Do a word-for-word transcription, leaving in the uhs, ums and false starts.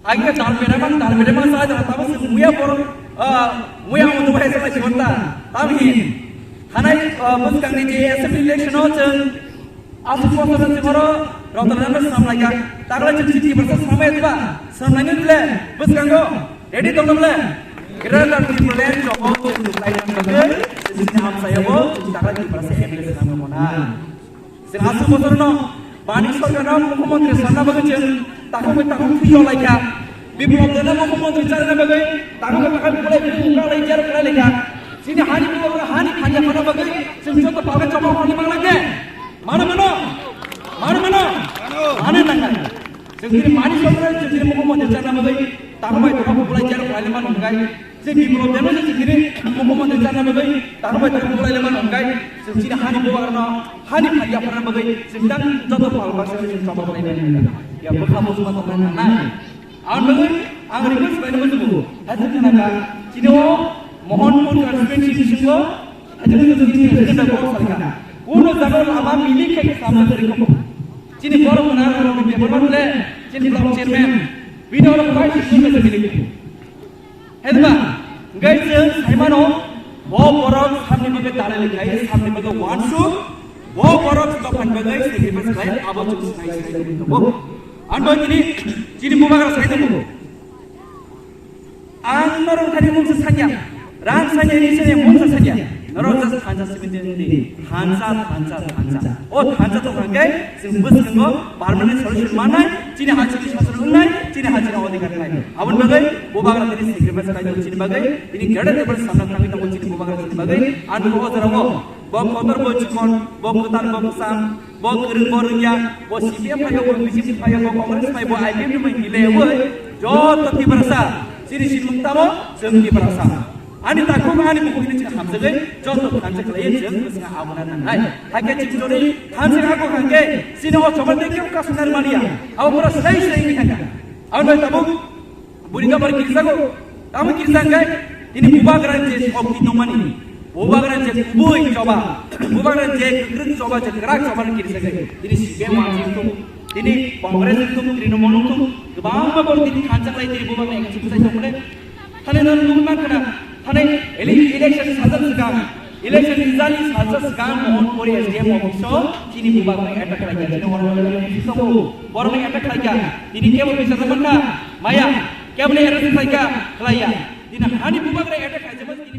Agya dal beremang, dal beremang sa jang tamo se muya bor, ah, muya mo dubai sa jiban ta. Tam hin. Hanai, ah, bwskang ni je assembly election o chwng aswk bosor ni singoro rotol rano samlai ka. Tagra chwng chiti bersa samai duba. Samlai ni le bwskango ready tong le. Greater Tipraland jobo chwng lai bagwi chwng ni amsayabo chwng tagra Tiprasa M L A samai mona. Chwng aswk bosor no bani sorkar no mukhyamantri sanna bagwi chwng takhuk bai takhuk thwi yolai kha. Biplop Debno mukhyamantri chana bagwi takhuk bai takhuk bulai bulai lai jar bulai lai kha. Chini hani bubagra hani khanya khana bagwi chwng joto palka chobok hwnwi mangla khe. Mano mano? Mano mano? Mano nangkha. Chwng chini mani sorkar chwng chini mukhyamantri chana bagwi takhuk bai takhuk bulai jar bulai lai mano hwnkhai. Je Biplop Debno je chini mukhyamantri chana bagwi takhuk bai takhuk bulai lai mano hwnkhai. Chwng chini hani bubagra no hani khanya khana bagwi chwng tang joto palka se chwng chobok lai mano. Ya bwkha bwsma tong nai. Ang nugwi, ang request bai nugwi tubu. Haji khana ka, chini o Mohanpur constituency bisingo, haji khana ka chini president bai kok salka. Uno jaga lama mili khe samna tari kok. Chini borok khana rok ni bebor ma le, chini block chairman, bini oro bai chini ka mili kok. Hedba, ngai chwng saimano, bo borok samni bagwi dalai likhai, samni bagwi wansuk, bo borok dophani bagwi sacrifice khlai, abo chwng sai sai tongwi tongo. Ang bo tini chini bubagra sai tongo. Ang norok thani mungsa sanya, rang sanya, ni sanya, mungsa sanya. Norok just thansa sibin din di. Thansa, thansa, thansa. O thansa to hangke, chwng bwskango permanent solution mannai, chini ha chini sasana wngnai, chini ha chini odhikar wngnai. Aboni bagwi bubagra tini sacrifice khlai tongo chini bagwi, tini greater level samna thangwi tongo chini bubagra chini bagwi. Ang o jorao bo kotor bo chikon, bo kwtal bo kwcham, bo kwrwng bo rwngya, bo C P M phaio, bo B J P phaio, bo Congress phaio, bo I P F T bai milewi, joto Tiprasa, chini simung tamo, chwng Tiprasa. Ani takhuk ani bukhuk hini chwng hamjagwi, joto thansa khlaiwi chwng bwswng abuna nangnai. Hakhe chwng jodi thansa hakhe, chini o choba tei kebo kasungna rwmani ya. Abo pura sai sai wngwi thangkha. Aboni bai tabuk Buri ka bar kirsa ko, tamo kirsa kai, tini bubagra je shokti tongmani, bubagra je kubui choba, bubagra je kwkrwng choba, je kwrak choba ni kirsa kai, tini C P M wngthung, tini Congress wngthung, Trinamool wngthung, kwbangma borok tini thansa khlai tini bubagra ekjut sai tongmani. Thani no nugwi mankha na, thani ele-, election sajak swkang, Election ni jani salsa swkang Mohanpuri S D M office o chini bubagra attack khlaikha, chini honorable M P tongo, borokni attack khlaikha, tini kebo bichar mankha, maya, keboni arrest khlaikha, khlaiya. Tini hani bubagra attack khlaijak.